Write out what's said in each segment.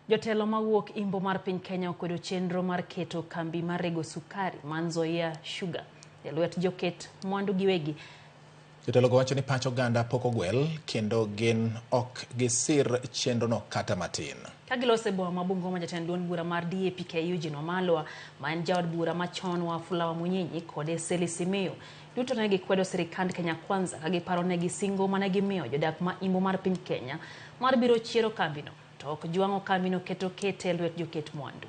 Jotelo mawuok Imbo mar piny Kenya okwedo chenro mar keto kambi mar rego sukari mar Nzoia Sugar e lwet joket mwandu giwegi. Jotelogo wacho ni pach oganda pok ogwel kendo gin ok gisir chenrono kata matin. Ka giloso e boma ma Bungoma, jatend duond bura mar DAP-K Eugene Wamalwa, ma en jaod bura machon Wafula Wamunyinyi kod Eseli Simiyu duto ne gikwedo sirikand Kenya Kwanza ka giparo negi singo mane gimiyo jodak ma Imbo mar piny Kenya mar biro chiero kambino to ok jwang'o kambino keto kete e lwet joket mwandu.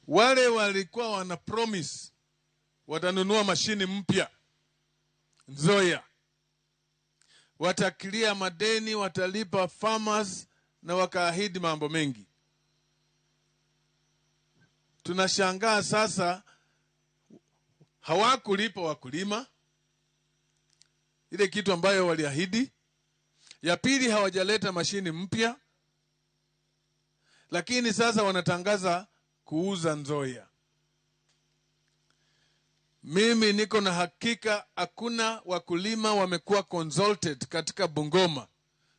Wale walikuwa wana promise watanunua mashini mpya Nzoia, watakilia madeni, watalipa farmers na wakaahidi mambo mengi. Tunashangaa sasa hawakulipa wakulima ile kitu ambayo waliahidi. Ya pili, hawajaleta mashini mpya, lakini sasa wanatangaza kuuza Nzoia. Mimi niko na hakika hakuna wakulima wamekuwa consulted katika Bungoma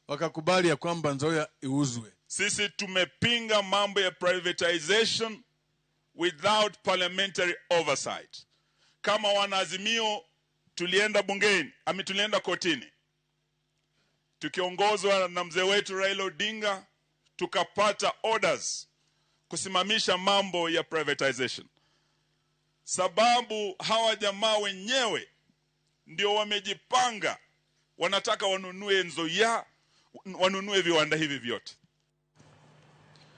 wakakubali ya kwamba Nzoia iuzwe. Sisi tumepinga mambo ya privatization without parliamentary oversight. Kama wanaazimio tulienda bungeni, ami tulienda kotini tukiongozwa na mzee wetu Raila Odinga, tukapata orders kusimamisha mambo ya privatization, sababu hawa jamaa wenyewe ndio wamejipanga, wanataka wanunue Nzoia, wanunue viwanda hivi vyote.